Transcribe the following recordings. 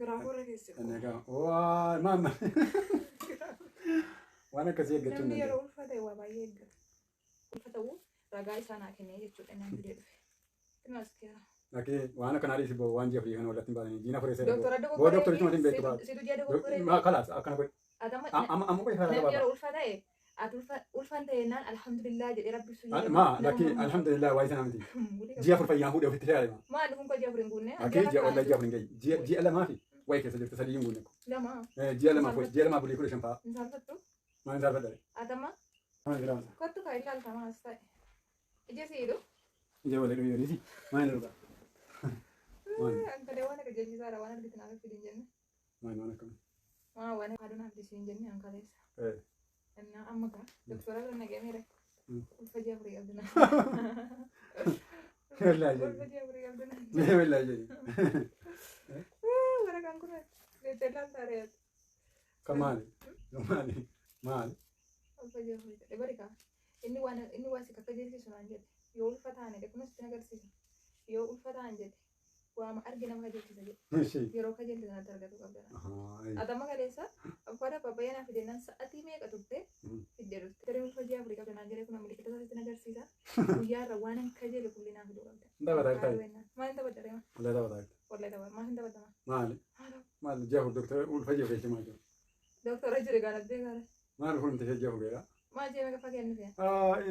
Garaa koorra keessa. Inni egaa waa maama waan akkasii eeggachuu hin Namni yeroo danda'u. ulfa ta'e waa baay'ee eeggata. Ulfa ta'uu ragaa isaa naa kennee jechuudha naan fidee dhufe. Kunuun as keera. Lakkee waan akkanaa dhiisi boo waan ji'a afurii kana walitti hin baatanii jiina afurii seera boo. Dooktora Boo dooktorichi matiin beektu baatu. Situ ji'a dogoggoree. Maa kalaas akkana godhi. Atama Amma amma qofa karaa namni gabaabaa. yeroo ulfa ta'e ati ulfan ta'e naan alhamdulillah jedhee rabbi su Maa lakkee alhamdulillah waa'ee sana miti. Ji'a afur fayyaan fuudhee ofitti fe'aa deema. Maa dhufuun koo ji'a afurii hin guunne. Lakkee ji'a wallahi ji'a afur hin gahi. Ji'a ji'a lamaa fi wayii keessa jirtu sadii hin guunne. Lama. Ji'a lamaaf wayi ji'a lamaa bulii 15 fa'a. Hin saalfattu. Maal hin saalfadha? Atama Maal jiraama? kottu kaa ilaalta maas ta'e. Ija siidhu. Ija walii dhuyuu dhiisi. Maal hin dhugaa? Maal? Ankalee waan akka jechisiisaadha waan argitu naaf fidin jenne. Maal waan akkamii? Maa waan haaduu naaf fidin jenne ankaleessa. Innaa amma kaa doktora bira naqee ulfa ji'a afurii qabdu na. Wallahi jedhi. Ulfa ji'a afurii qabdu na. Mee wallahi jedhi. Waraqaan kun jettee ilaalta re'eetu. Kan maali? Maali? Maali? Ulfa ji'a afurii ta'e bari kaa. Inni waan inni waan si kakka jechiisu naan jedhe. Yoo ulfa taane jedhe kunis sitti agarsiisa. Yoo ulfa ta'an jedhe waama arge nama kajeelchisa jedhe. Ishii. Yeroo kajeelte sanatti argatu qabda. Ahaa. Atama kaleessa uffata papayyaa naa fidennaan sa'atii meeqa turte fidde dhufte. Garee ulfa ji'a afurii qabda naan jedhe kun milikita isaa sitti agarsiisa. Guyyaa irra waan hin kajeele kulli naa fiduu qabda. Taphataa jirta. Maal hin taphadha reema? Wallahi taphataa jirta. Wallahi tapha maal hin taphatama? Maali? Maali ji'a afur doktara ulfa ji'a afurii maal jiru? Doktora jiru gaalattee gaara. Maal ulfa ji'a afurii dha? Maal ji'a meeqa kennu fee? Ah,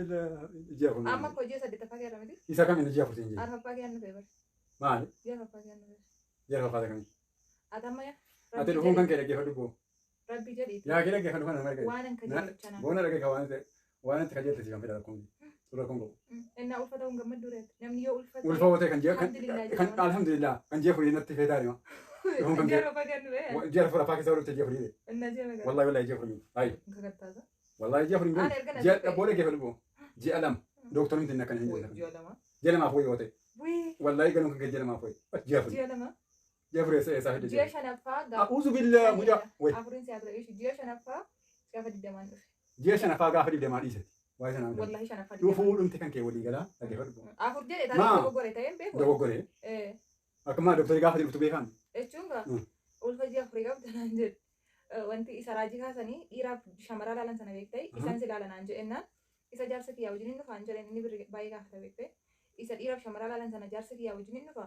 ji'a afur. Amma koo ji'a saddeettaffaa keerra miti? Isa kamiin ji'a afur siin jedhe? Arfaffaa kennu fee bara. Maali? Ji'a arfaffaa kennu fee. Ji'a arfaffaa kamiin? Atama yaa. Ati dhufuun kan kee dhaggeeffadhu boo. Rabbi jedhiiti. Yaa kee dhaggeeffadhu kana nama Waan hin kajeelu chanaa. Boona dhaggeeffa waan ta'e waan itti kajeelte si kan fedha rakkoon. Rakkoon qabu. Innaa ulfa ta'uun gammaddu reeti. Namni yoo ulfa Ulfa yoo ta'e kan ji'a kan alhamdulillah kan ji'a afurii natti feetaa deema. Dhufuun kan Ji'a kee arfaffaa kennu fee. ji'a arfaffaa keessa walitti ji'a afurii ta'e. Innaa ji'a meeqa? Wallahi wallahi ji'a afurii. Ayi. Kakattaasa. Wallahi ji'a afurii. Aan erga na Ji'a dhufe. booda dhaggeeffadhu boo. Ji'a lama. Dooktorri miti akkana hin jedhan. Ji'a lama. Ji'a lamaaf wayii yoo ta'e. Wii. Wallahi galuun kan kee ji'a lamaaf wayii. Ji'a afurii. Ji'a lama. Ji'a afurii eessa eessaa fidde Ji'a ji'a. shanaffaa gaafa. A'uuzu billaa mucaa. Wayi. Afuriin si'a ture. Ji'a shanaffaa gaafa digdamaan dhufe. Ji'a shanaffaa gaafa digdamaa dhiise. Waa'ee sanaa miti. Wallahi shanaffaa digdamaan. Dhufuu dhumti kan kee walii galaa dhaggeeffadhu boo. Afur jedhe Maa? taatee dogoggore ta'een beeku. Dogoggoree. Akkuma dooktarri gaafa dhuftu beekan. Jechuun gaa ulfa ji'a afurii qabda naan jedhe. Wanti isa raajii kaasanii dhiiraaf shamaraa laalan sana beektee isaan si laala naan jedhennaan isa jaarsa kiyyaa wajjin hin dhufaan jedheen inni birri baay'ee gaafata beektee isa dhiiraaf shamaraa laalan sana jaarsa kiyyaa wajjin hin dhufa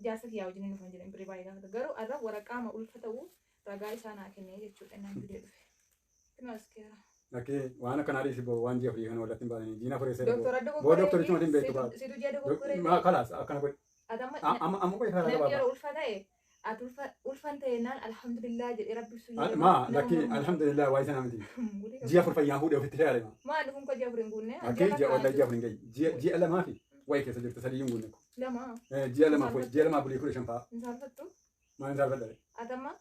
jaarsa kiyyaa wajjin hin dhufan jedheen birri baay'ee gaafata garuu har'a waraqaama ulfa ta'uu ragaa isaa naa kennee jechuudha naan fidee dhufe. Kunuun as keera. Lakkee waan akkanaa dhiisi boo waan ji'a afurii kana walitti hin baatanii jiina afurii seera boo. Dooktora Boo dooktorichi matiin beektu baatu. Situ ji'a dogoggoree. Maa kalaas akkana godhi. Atama Amma amma qofa karaa namni gabaabaa. yeroo ulfa ta'e ati ulfan ta'e naan alhamdulillah jedhee rabbi su Maa lakkee alhamdulillah waa'ee sana miti. Ji'a afur fayyaan fuudhee ofitti fe'aa deema. Maa dhufuun koo ji'a afurii hin guunne. Lakkee ji'a wallahi ji'a afurii hin gahi. Ji'a ji'a lamaa fi wayii keessa jirtu sadii hin guunne. Lama. Ji'a lamaaf wayi ji'a lamaa bulii 15 fa'a. Hin saalfattu. Maal hin saalfadha? Atama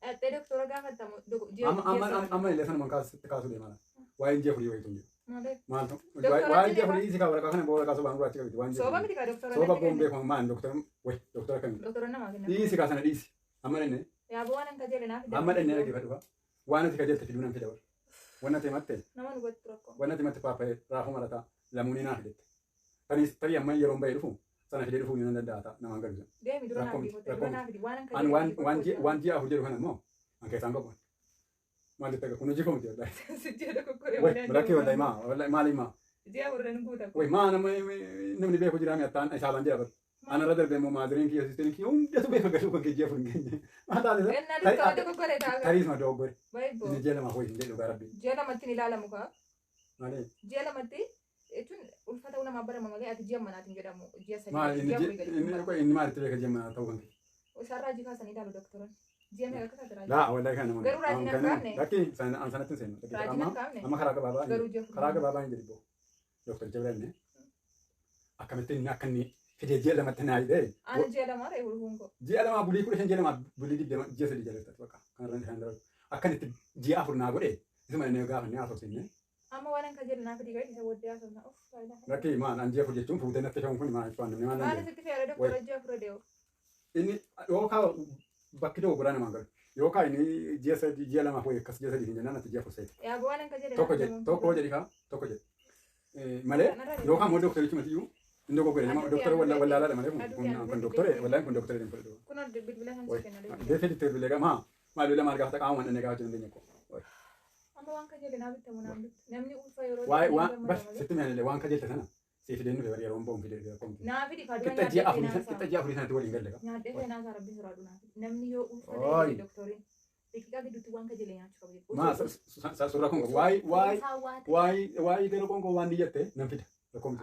dhattee doktora gaafattamu ji'a Amma amma amma illee sanuma kaasutti kaasuu deema. Waa'een ji'a afurii wayitu hin jiru. Maaliif? Maaltu? Doktora Waa'een ji'a jedhee afurii si kaa waraqaa kana waraqaa sobaan gurraacha qabdi. Waan ji'a Sooba afurii. miti kaa doktora Sooba natti boon kenne. beekamu maal doktora wayi doktora kamiin. Doktora namaa kenna. Dhiisi kaa sana dhiisi. Amma dhenne Yaa boo waan hin kajeele naaf fidde. amma dhenne dhaggeeffadhu faa. Waan ati kajeelte fiduu nan fida bara. Wanna ta'e matte Nama nu godhu rakkoo. wanna ta'e matte paappaayee raafuu marataa lamuunii naa fidette. Tanis tarii amma yeroon bahee dhufu sana fidee dhufuu nan danda'a ta'a namaan galu. Deemi dura naaf Rakkoo fidi miti, dura rakkoo naaf fidi waan hin An kajeele. waan waan ji'a waan ji'a afur jedhu kana immoo an keessaan qabu. Maal jettee kun hojii koo miti wallahi. Si ji'a dogoggoree Wayi rakkee wallahi maa wallahi maali maa. Ji'a afurran guuta. Wayi maa nama namni beeku jira mi attaan isaabaan jira bara. Ana irra darbee immoo maaziriin kiyya siistiriin kiyya hundatu beeka galuu kan kee ji'a afur hin geenye. Maal taate Ennaa doktora dogoggoree ta'a. tarii suma dogoggore. Baay'ee Inni ji'a lamaaf wayi hin jedhu dhugaa rabbi. Ji'a lamatti ni ilaalamu kaa. Maali? Ji'a lamatti jechuun ulfa ta'uu namaa barama malee ati ji'a manaatiin jedhamu ji'a sadii Maali ji'a afurii gadi inni barama. inni maalitti beeka ji'a manaa ta'uu kan kee? Isaan raajii kaasanii ilaalu doktoran. Ji'a meeqa akka taate raajii? Laa wallahi kana nama. Garuu raajiin hin kaafne. Lakki an sanatti hin seenu. Raajiin Amma hin kaafne. amma karaa gabaabaa Garuu ji'a afurii. karaa gabaabaa hin jedhu Doktor Jabranne akkamitti inni akka inni fidee ji'a lamatti naa hidhee Ana ji'a lama reefu dhufuun koo. ji'a lamaa bulii 15 ji'a lamaa bulii 20 ji'a sadii jalatti bakka kanarra kan darbu akka inni itti ji'a afur naa godhe isuma inni gaafa inni haasofsiifne Amma waan hin kajeele naaf fidi gadi isa booddee haasofna. Uff faayidaa. Lakki maal an ji'a afur jechuun fuutee natti fe'uun kun maal jechuun namni maal naan Maal jedhu. sitti fe'aa doktora ji'a afur deemu? Inni yookaan bakki dogoggoraa namaan galu yookaan inni ji'a sadii ji'a lamaaf wayii akkas ji'a sadii hin jennaan ati ji'a afur seete. Yaa boo waan hin kajeele Tokko naaf jedhi fidi. tokko jedhi kaa tokko jedhi. Malee yookaan immoo doktorichi matiyyuu Inni dogoggore nama doktora wallaalaadha malee kun doktore wallaan kun doktore hin fudhatu. Kun bilbila kan si kenna. Deefee itti bilbilee qaba. Maal bilbila maal gaafata qaama waan gaafachuu dandeenya koo. Amma waan kajeele naa bittamu naan bittu. Namni ulfa yeroo Waa'ee waan bas sitti mi'aanillee waan kajeelte sana siif fideen dhufe bari yeroo ba'uun fidee dhufe. Naa fidi kaaduu Qixxa ji'a afurii sana qixxa ji'a afurii sanatti waliin galle. Nyaadhee seenaa isaa rabbiin soraadhu naa fidi. Namni yoo ulfa ta'e doktoriin daqiiqaa gidduutti waan kajeele nyaachuu qaba jedhu. Maa suuraa kun waa'ee waa'ee waa'ee waa'ee gara qoonqoo waan niyyatte nan fida.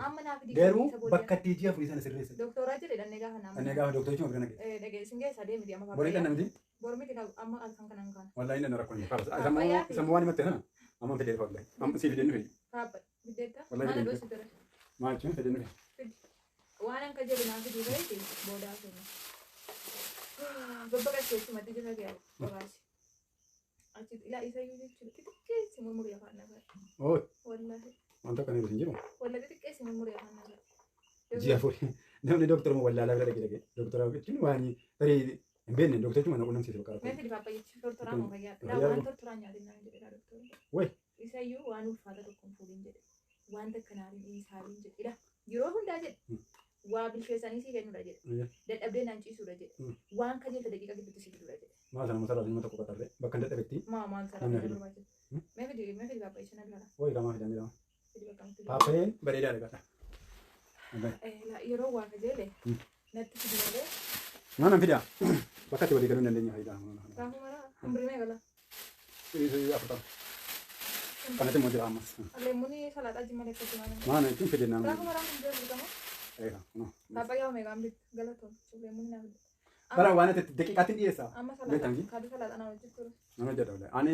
Amma naa fidi. Garuu bakka itti ji'a afurii sana sirreessa. Doktoraa jedhe dhannee gaafa nama. Dhannee gaafa doktorichi bira naqe. Dhagee sin geessa deemiti amma. Borii dhanna miti. Bormiti amma halkan kanan kana. Wallahi inni rakkoon hin Isa waan himatte sana amma fidee dhufa wallahi. Amma si fidee dhufe. Paappa biddeetta. Wallahi Mana fidee dhoosii ture. Maal jechuun fidee dhufe. Waan akka jedhu naa fiduu ta'eeti boodaa kenna. Babbaqachi jechuun jira kee qoraasi. Achi ilaa isa iyyuu jechuudha xixiqqeessi murmurii afaan nagaa. Oo Wallahi wanta kana hin jiru. wallahi xixiqqeessi murmurii afaan nagaa. Ji'a afurii namni doktora wallaalaa bira dhaqee dhaqee doktora jechuun waan tarii hin beekne doktora jechuun mana quunnamsiise bakka Mee rakkoo. fidi paappaayyichi tortoraa moo fayyaa? Fayyaa Laa waan argu. tortoraa nyaatin naan jedhe doktorri. Wayi. Isa iyyuu waan ulfaata tokko hin fuudhin jedhe. Wanta akkanaatiin dhiisaaliin jedhe. Ila yeroo hundaa jedhe. Waa bilcheessanii sii kennuudha jedhe. Dadhabdee naan ciisuudha jedhe. Waan kajeelta daqiiqa gidduutti si fiduudha jedhe. Maal sana masarraa ilma tokko qaxarree bakka hin dadhabetti Maa maal sana Namni fidu. barbaachisa? Mee fidi paappaayyichi nan lala. wayi qamaa fidan jedhama. Fidi bakka miti. Paappayyeen bareedaa dhagaadha. Yeroo waa kajeele natti fidi malee Maal nan fidaa? Bakka itti walii galuu hin dandeenye faayidaa. raafuu maraa umrii mee gala. Afurtama. Kanatti immoo jira ammas. Leemmoonni salaaxaa jimma lekkatti maal. Maal jechuun fide nama. Raafuu maraa umrii afurtama. Eega. Paappaayyaa meeqaan bitti galatoon leemmoonni naa fidde. Bara waan ati daqiiqaatti dhiyeessa. Amma Beektan salaaxaa kaaduu salaaxaa naa hojjetu ture. Nama jedha walahi. Ani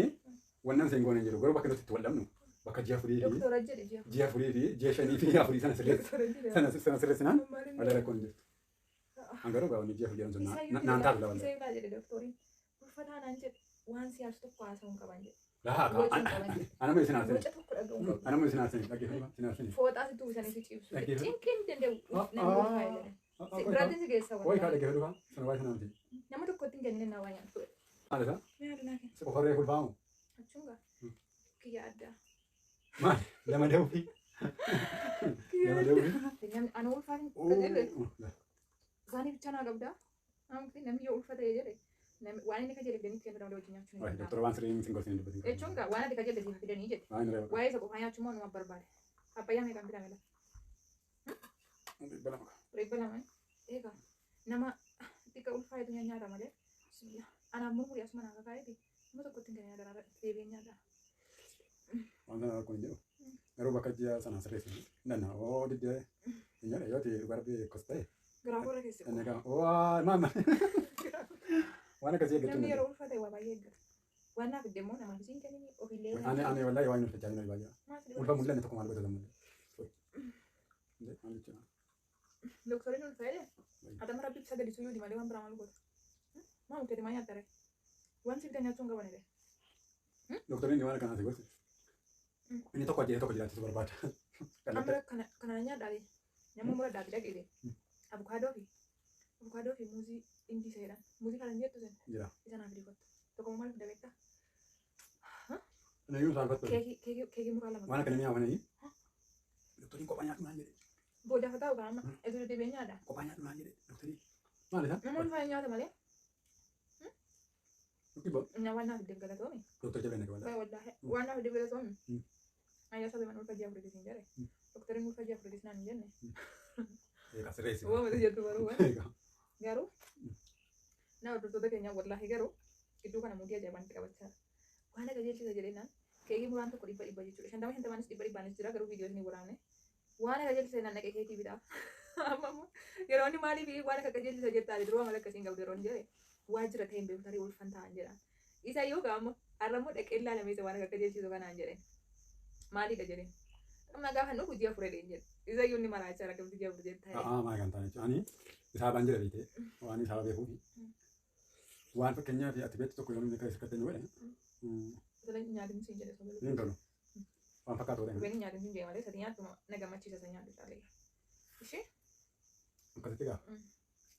wannan seen goone jiru garuu bakka nuti itti wal dhabnu bakka ji'a afurii fi Doktora jedhe ji'a. ji'a afurii fi ji'a shanii fi afurii sana sirreessi Doktora jedhe. sana sana sirreessinaan wala rakkoon hin jirtu. An garuu gaawwan ji'a afurii jedhamu sun naan taatu la Isa walahi. ilaa jedhe doktoriin. Ulfataa naan jedhe waan siyaasa tokko haasa'uu hin qaban jedhe. Laa Waca hin qaban jedhe. anama isin haarsine. Waca tokko dhaga'uu hin qabu. Anama isin haarsine dhaggeeffadhu isin haarsine. Fooxaa sitti uwwisanii si ciibsu. Dhaggeeffadhu. Cinqii hin danda'u. Namni ulfaa'e jedhe. Biraatiin si geessa Wayi kaa wanta. dhaggeeffadhu kaa sana wayi sana miti. Nama tokkotti hin kennine naa waa nyaatu. Maal isaa? Mee haadha naa kenna. Si qofarree fulfaamu. Achuun gaa. Kiyya addaa. Maal lama da'uufi. Kiyya Lama addaa. da'uufi. Namni ana ulfaatiin qajeele. Isaanii bicha naa qabdaa. Namni yoo ulfa ta'e jedhe waan inni kajeele fidanii kennu danda'u wajjin nyaachuu ni Wayi danda'ama. doktora waan sirrii sin gorsine dubbatin. Jechuun gaa waan ati kajeelle siif fidanii jedhe. Waan irraa Waa'ee isa qofaa nyaachuu immoo numa barbaade. Paappaayyaa meeqaan bitame laa? Dhibba lama. Dhibba lama. Eegaa nama xiqqa ulfaa'etu nyaata malee. Bismillah. Anaaf murmurii asuma naa kakaa'eeti. Nama tokkotti hin kennin adaraa deebi'ee nyaata. Waan sana rakkoon hin jiru. Garuu bakka ji'a sana sirreessi. Nanna oo diddee hin jedhe yoo ta'e dhugaa rabbi akkas ta'e. Giraafuu irra keessi. Inni gaa waa maama. Waan akkasii eeggachuu Namni hin yeroo ulfa ta'e waa baay'ee eeggata. Waan naaf fidde immoo namaaf isiin kennini ofiillee. danda'u. Ani wallahi waan ulfachaa jiru baay'ee. Maal si Ulfa mul'anne tokko maal godhata malee. Maal jechuudha? Doktoriin ulfa jedhe. Adama rabbi ibsa gadi suyyuuti malee waan biraa maal goota? Maal murteeti maa nyaatta ree? Waan si fidan nyaachuu hin qaban jedhe. Doktoriin waan akkanaa si gorsi. Inni tokko ajjeesee tokko jiraachisuu barbaada. Amma kana nyaadhaati. Nama mura daati dhaqeete. Abukaadoo fi muuzii indii isa jedhan. Muuzii kana hin jettu sen. Jira. Isa naaf fidi kottu. Tokko maal fida beektaa? Inni iyyuu saalfattu. Keekii muraa lama. Waan akkana mi'aawan Doktoriin kophaa nyaadhu naan jedhe. Booda fataa dhugaa amma itti deddeebi'ee nyaadha. Kophaa nyaadhu naan jedhe doktorii. Maal isaa? Nama ulfaa nyaata malee. Dhibba. Waan naaf fiddeef galatoomi. Doktor jabeen akka bal'aa. Wallahi waan naaf fiddeef galatoomi. Ayyaa sabee mana ulfa ji'a afuriitis hin jedhe. Doktoriin ulfa ji'a afuriitis naan hin jenne. Eegaa sirreessi. Uumama jettu garuu. Eegaa. Garuu nama hordoftoota keenyaa wallahi garuu gidduu kana muudii ajaa'ibaan itti qabachaa jira. Waan qajeelchisa jedheenaan keekii muraan tokko dhibba dhibba jechuudha. Shantama shantamaanis dhibba dhibbaanis jira garuu viidiyoo isin waraabne. Waan qajeelchisa jennaan dhaqee keekii bitaa. Amma immoo yeroo inni maaliif waan akka qajeelchisa jettaa duruu amala akkasiin qabdu yeroo inni jedhe waajjira ta'e hin beeku tarii ulfan ta'an jedha. Isa yoo gaama har'a immoo dhaqee ilaalame isa waan akka qajeelchisu kanaan jedhe. Maaliidha jedheen. Amma gaafa nu hojii afur jedheen jedhe. Isa iyyuu inni maraachaa rakkamti ji'a afur jettaa. A'aa maal kan taane jechuudha. Ani isaabaan jira beekte waan isaaba beekuuf waan fakkeenyaaf ati beektu tokko yoo namni keessa katee nu godhe Sala nyaatin siin jedhe soba. ni tolu. Waan fakkaatu godhe. Dhugeen nyaatin siin jedhe malee sadi nyaattu na gammachiisa isa nyaadhu caalee. Ishee Akkasitti gaafa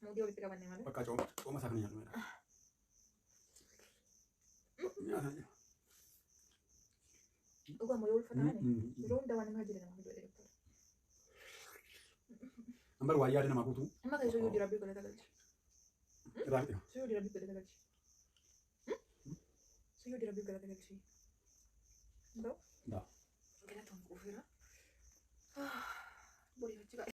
muudii walitti qabanne malee. bakka cooma isaa kana nyaadhu. Nyaata. Dhugama yoo ulfa taane yeroo hunda waan nama hojjetan nama fiduu jedhe doktora. Ambar waa yaada namaa guutuu Amma kan sujuudii rabbii galata galchi. Irraa fixe. Sujuudii rabbii galata galchi. Sujuudii rabbii galata galchi. Ta'u? Ta'u. Galatoon quufeera.